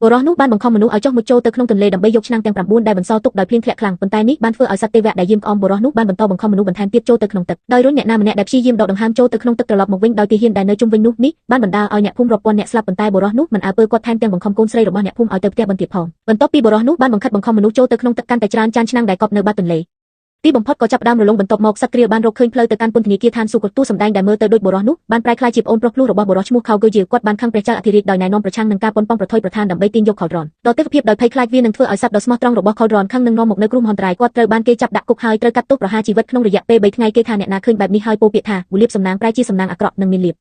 បុរសនោះបានបង្ខំមនុស្សឲ្យចុះមុជចូលទៅក្នុងទន្លេដើម្បីយកឆ្នាំងទាំង9ដែលបន្សល់ទុកដោយភ្លៀងធ្លាក់ខ្លាំងប៉ុន្តែនេះបានធ្វើឲ្យសត្វទេវៈដែលយាមក្អមបុរសនោះបានបន្តបង្ខំមនុស្សបន្ថែមទៀតចូលទៅក្នុងទឹកដោយរុញអ្នកណាម្នាក់ដែលព្យាយាមដកដង្ហើមចូលទៅក្នុងទឹកត្រឡប់មកវិញដោយទាហានដែលនៅជុំវិញនោះនេះបានបណ្ដាលឲ្យអ្នកភូមិរាប់ពាន់នាក់ស្លាប់ប៉ុន្តែបុរសនោះមិនអើពើគាត់ថែមទាំងបង្ខំកូនស្រីរបស់អ្នកភូមិឲ្យទៅផ្ទះបន្ទៀតផងបន្ទាប់ពីបុរសនោះបានបង្ខិតបង្ខំមនុស្សចូលទៅក្នុងទឹកកាន់តែច្រើនចានឆ្នាំងដែលកប់នៅបាតទន្លេទីបំផុតក៏ចាប់ផ្ដើមរលងបន្ទាប់មកសត្វគ្រាបានរកឃើញផ្លូវទៅកាន់ពន្ធនាគារឋានសួគ៌តួសម្ដែងដែលមើលទៅដូចបុរសនោះបានប្រែក្លាយជាប្អូនប្រុសភ្លោះរបស់បុរសឈ្មោះខៅហ្គយគាត់បានខឹងព្រះចៅអធិរាជដោយណែនាំប្រឆាំងនឹងការប៉ុនប៉ងប្រថុយប្រឋានដើម្បីទាញយកខលរ៉នដល់ទេវភាពដោយភ័យខ្លាចវានឹងធ្វើឲ្យសត្វដ៏ស្មោះត្រង់របស់ខលរ៉នខឹងនឹងនាំមកនូវគ្រោះមហន្តរាយគាត់ត្រូវបានគេចាប់ដាក់គុកហើយត្រូវកាត់ទោសប្រហារជីវិតក្នុងរយៈពេល3ថ្ងៃគេថាអ្នកណាឃើញបែបនេះហើយពោលពាក្យថាវលៀបសំណាងប្រែជាសំណាងអាក្រក់និងមានលៀប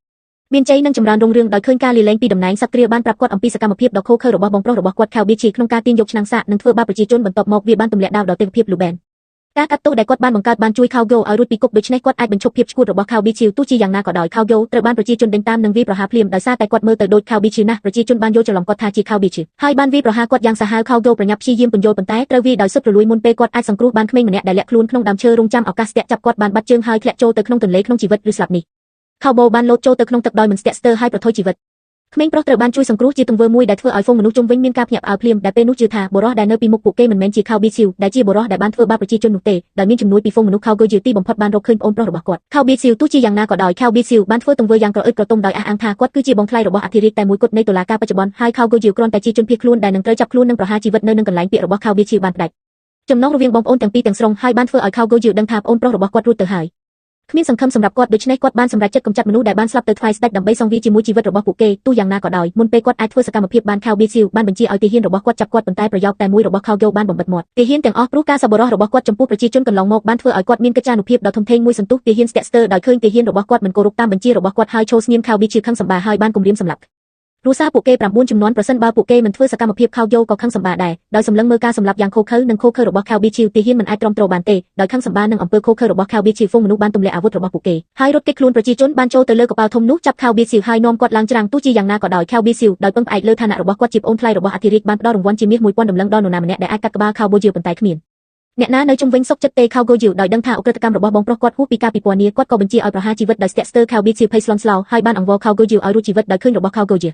មានជ័យនឹងចម្រើនរុងរឿងដោយឃើញការលាលែងពីតំណែងសត្វគ្រាបានប្រាប់គាត់អំពីសកម្មភាពដ៏ឃោរឃៅរបស់បងប្រុសរបស់គាត់ខៅប៊ីជីក្នុងការទាញយកឆ្នាំងសាកនិងធ្វើបាបប្រជាជនបន្ទាប់មកវាបានទម្លាក់ដាវដល់ទេវភាពលូបែនការកាត់ទោសដែលគាត់បានបង្កើតបានជួយខៅហ្គោឲ្យរួចពីគុកដូច្នេះគាត់អាចបញ្ឈប់ភាពឈួតរបស់ខៅប៊ីឈីវទោះជាយ៉ាងណាក៏ដោយខៅហ្គោត្រូវបានប្រជាជនដេញតាមនិងវាយប្រហារភ្លាមដោយសារតែគាត់មើលទៅដូចខៅប៊ីឈីវណាស់ប្រជាជនបានយល់ច្រឡំគាត់ថាជាខៅប៊ីឈីវហើយបានវាយប្រហារគាត់យ៉ាងសាហាវខៅហ្គោប្រញាប់ព្យាយាមពន្យល់ប៉ុន្តែត្រូវវាយដោយសុទ្ធរលួយមុនពេលគាត់អាចសង្គ្រោះបានក្មេងម្នាក់ដែលលាក់ខ្លួនក្នុងដើមឈើរងចាំឱកាសស្ទាក់ចាប់គាត់បានបាត់ជើងហើយធ្លាក់ចូលទៅក្នុងទន្លេក្នុងជីវិតឬស្លាប់នេះខៅបូបានលោតចូលទៅក្នុងទឹកដោយមិនស្ទាក់ស្ទើរហើយប្រថុយជីវិតក្មេងប្រុសត្រូវបានជួយសង្គ្រោះជាទង្វើមួយដែលធ្វើឲ្យហ្វូងមនុស្សជុំវិញមានការភ្ញាក់ផ្អើលភ្លាមដែលពេលនោះជឿថាបុរសដែលនៅពីមុខពួកគេមិនមែនជាខៅប៊ីឈីវដែលជាបុរសដែលបានធ្វើបាបប្រជាជននោះទេដោយមានជំនួយពីហ្វូងមនុស្សខៅហ្គយទីបំផុតបានរកឃើញប្អូនប្រុសរបស់គាត់ខៅប៊ីឈីវទោះជាយ៉ាងណាក៏ដោយខៅប៊ីឈីវបានធ្វើទង្វើយ៉ាងក្រអឺតក្រទុំដោយអះអាងថាគាត់គឺជាបងថ្លៃរបស់អធិរាជតែមួយគត់នៃតុលាការបច្ចុប្បន្នហើយខៅហ្គយគ្រាន់តែជាជនភៀសខ្លួនដែលនឹងត្រូវចាប់ខ្លួននិងប្រហារជីវិតនៅនឹងកន្លែងពាក្យរបស់ខៅប៊ីឈីវបានផ្ដាច់ចំណងរវាងបងប្អូនទាំងពីរទាំងស្រុងហើយបានធ្វើឲ្យខៅហ្គយដឹងថាប្អូនប្រុសរបស់គាត់រួចទៅហើយគ្មានសង្ឃឹមសម្រាប់គាត់ដូច្នេះគាត់បានសម្រេចចិត្តកម្ចាត់មនុស្សដែលបានស្លាប់ទៅថ្វាយស្ដេចដើម្បីសងវាជាមួយជីវិតរបស់ពួកគេទោះយ៉ាងណាក៏ដោយមុនពេលគាត់អាចធ្វើសកម្មភាពបានខៅប៊ីស៊ីវបានបញ្ជាឲ្យទាហានរបស់គាត់ចាប់គាត់ប៉ុន្តែប្រយោគតែមួយរបស់ខៅហ្គោបានបំបិទមាត់ទាហានទាំងអស់ព្រោះការសប្បុរសរបស់គាត់ចំពោះប្រជាជនកន្លងមកបានធ្វើឲ្យគាត់មានកិច្ចានុភាពដ៏ធំធេងមួយសន្ទុះទាហានស្ទាក់ស្ទើរដោយឃើញទាហានរបស់គាត់មិនគោរពតាមបញ្ជារបស់គាត់ហើយឈោស្ងៀមខៅប៊ីឈីវខឹងសម្បាហើយបានគំរាមសម្លាប់គ្រួសារពួកគេ9ចំនួនប្រសិនបើពួកគេមិនធ្វើសកម្មភាពខោយោក៏ខឹងសម្បាដែរដោយសម្លឹងមើលការសម្លាប់យ៉ាងឃោឃៅនិងឃោឃៅរបស់ខៅប៊ីឈីវទាហានមិនអាចទ្រាំទ្របានទេដោយខឹងសម្បានឹងអំពើឃោឃៅរបស់ខៅប៊ីឈីវហ្វូងមនុស្សបានទម្លាក់អាវុធរបស់ពួកគេហើយរត់គេចខ្លួនប្រជាជនបានចូលទៅលើកប៉ាល់ធំនោះចាប់ខៅប៊ីឈីវហើយនាំគាត់ឡើងច្រាំងទោះជាយ៉ាងណាក៏ដោយខៅប៊ីឈីវដោយពឹងផ្អែកលើឋានៈរបស់គាត់ជាប្អូនថ្លៃរបស់អធិរាជបានផ្ដល់រង្វាន់ជាមាស1000តម្លឹងដល់នរណាម្នាក់ដែលអាចកាត់ក្បាលខៅបូជាប៉ុន្តែគ្មានអ្នកណានៅជុំវិញសុកចិត្តទេខៅហ្គោយូដោយដឹងថាឧក្រិដ្ឋកម្មរបស់បងប្រុសគាត់ហួសពីការពិពណ៌នាគាត់ក៏បញ្ជាឲ្យប្រហារជីវិតដោយស្ទាក់ស្ទើរខៅប៊ីឈីវភ័យស្លន់ស្លោហើយបានអង្វរខៅហ្គោយូឲ្យរួចជីវិតដោយឃើញរបស់ខៅហ្គោយូ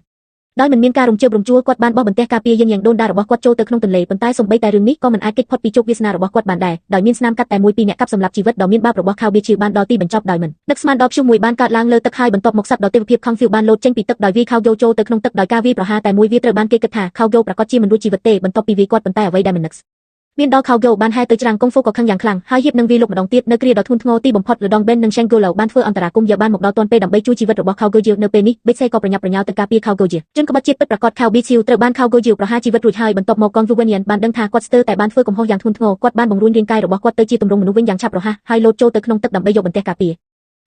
ដោយមិនមានការរំជើបរំជួលគាត់បានបោះបន្ទះការពារយានយ៉ាងដូនដារបស់គាត់ចូលទៅក្នុងទន្លេប៉ុន្តែសូម្បីតែរឿងនេះក៏មិនអាចគេចផុតពីជោគវាសនារបស់គាត់បានដែរដោយមានស្នាមកាត់តែមួយពីរអ្នកកាប់សម្លាប់ជីវិតដ៏មានបាបរបស់ខៅប៊ីឈីវបានដល់ទីបញ្ចប់ដោយមិននឹកស្មានដល់ព្យុះមួយបានកើតឡើងលើទឹកហើយបន្ទាប់មកសត្វដ៏ទេវភាពខំហ្វៀវបានលោតចេញពីទឹកដោយវាយខៅយោចូលទៅក្នុងទឹកដោយការវាយប្រហារតែមួយវាត្រូវបានគេគិតថាខៅយោប្រាកដជាមិនរួចជីវិតទេបន្ទាប់ពីវាយគាត់ប៉ុន្តែអ្វីដែលមិននឹកមានដល់ខៅហ្គោបានហែទៅច្រាំងកុងហ្វូក៏ខឹងយ៉ាងខ្លាំងហើយហៀបនឹងវាយលុកម្ដងទៀតនៅគ្រាដ៏ធ្ងន់ធ្ងរទីបំផុតលដងបេននិងឆេងហ្គូឡូបានធ្វើអន្តរាគមន៍យកបានមកដល់ទាន់ពេលដើម្បីជួយជីវិតរបស់ខៅហ្គោយនៅពេលនេះបេកសេក៏ប្រញាប់ប្រញាល់ទៅការពារខៅហ្គោយជនក្បត់ជាតិពិតប្រាកដខៅប៊ីឈីវត្រូវបានខៅហ្គោយប្រហារជីវិតរួចហើយបន្ទាប់មកកងវូវិនៀនបានដឹងថាគាត់ស្ទើរតែបានធ្វើកំហុសយ៉ាងធ្ងន់ធ្ងរគាត់បានបង្រួញរាងកាយរបស់គាត់ទៅជាទម្រង់មនុស្សវិញយ៉ាងឆាប់រហ័សហើយលោតចូលទៅក្នុងទឹកដើម្បីយកបន្ទះការពារ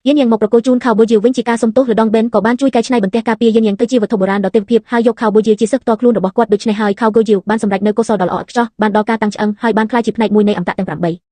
យានយ៉ាងមកប្រគល់ជូនខៅបូជាវិញជាការសុំទោសលដងបេនក៏បានជួយកែច្នៃបន្ទះការពារយានយ៉ាងទៅជាវត្ថុបុរាណដ៏ទេវភាពហើយយកខៅបូជាជាសិស្សផ្ទាល់ខ្លួនរបស់គាត់ដូច្នេះហើយខៅហ្គោយបានសម្រេចនៅកុសលដ៏ល្អឥតខ្ចោះបានដល់ការតាំងឆ្អឹងហើយបានក្លាយជាផ្នែកមួយនៃអមតៈទាំង8។